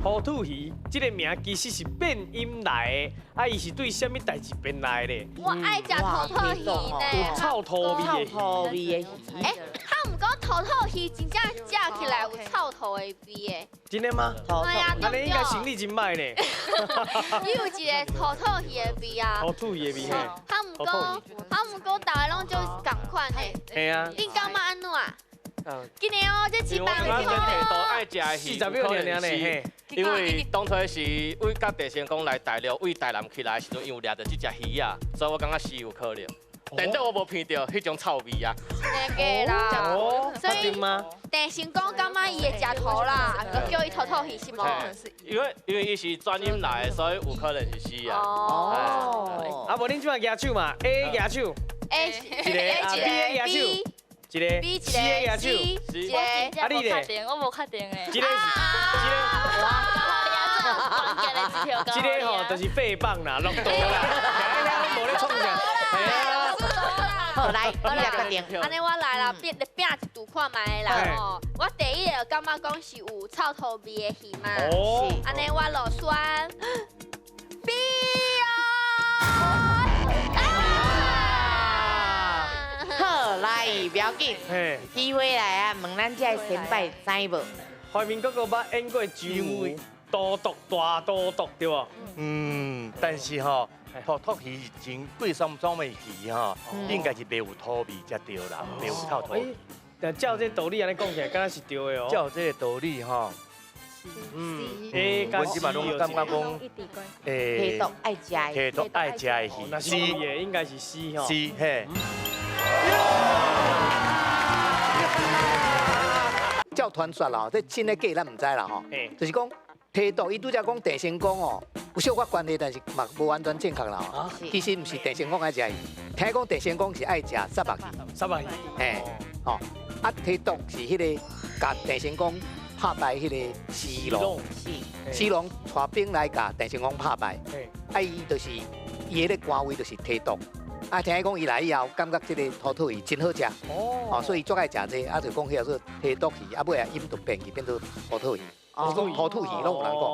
土兔魚這个名其實是變音來的，啊，伊是對啥物代誌變來的？我愛食土兔魚呢。有臭土味的。臭土味的魚。欸，他毋講土兔魚真正食起來有臭土的味的。真的嗎？對啊，按呢應該生理真䆀呢。伊有一个土兔魚的味啊。土兔魚的味嘿。他毋講，大家攏做仝款的。嘿啊。恁感覺按怎？今年哦，這一百我感覺提督愛食的魚， 40秒爾爾呢，嘿。因為當初是為佮鄭成功來大陸，為台南起來的時陣，伊有掠著這隻魚仔，所以我感覺是有可能。但是我無聞著彼種臭味啊。那個啦，所以確定嗎？鄭成功感覺伊會食土啦，就叫伊土兔魚是無？因為伊是轉音來的，所以有可能是死啊。哦。啊，無恁這擺舉手嘛？A 舉手， A 一个啊，B 舉手，一个 B 一個 C 舉手， C 一個。啊你咧？我無確定的。這个是，這个吼就是廢棒啦，落道啦，徛遐無咧創啥？嘿啊。好，來，你來決定。按呢我來啦，拼來拼一賭看覓啦吼。我第一个感覺講是有臭土味的魚嘛。哦。按呢我就選 B 哦。啊！好，來，不要緊，機會來啊，問咱這个先輩知無？懷民哥哥捌演過周瑜，都督大都督對無？嗯，但是吼，土兔魚是真貴雙種的魚吼，應該是袂有土味才對啦，袂有臭土味。但照這道理按呢講起來，敢若是對的哦。照這个道理吼，嗯，阮這擺攏感覺講，提督愛食的，提督愛食的魚，那是的，應該是 C 吼。是嘿。照傳說啦，這真的假咱毋知啦吼。就是講提督伊拄才講鄭成功哦，有小可關係，但是嘛無完全正確啦吼。其實毋是鄭成功愛食魚，聽講鄭成功是愛食虱目魚。虱目魚。嘿，吼，啊提督是彼个共鄭成功拍敗彼个徐龍，徐龍帶兵來共鄭成功拍敗，啊伊就是伊彼个官位就是提督。啊，聽講伊來以後，感覺這个土兔魚真好食，哦，所以足愛食這个，啊，就講彼個說提督魚，啊，尾仔音就變去變做土兔魚，就是講土兔魚攏有人講。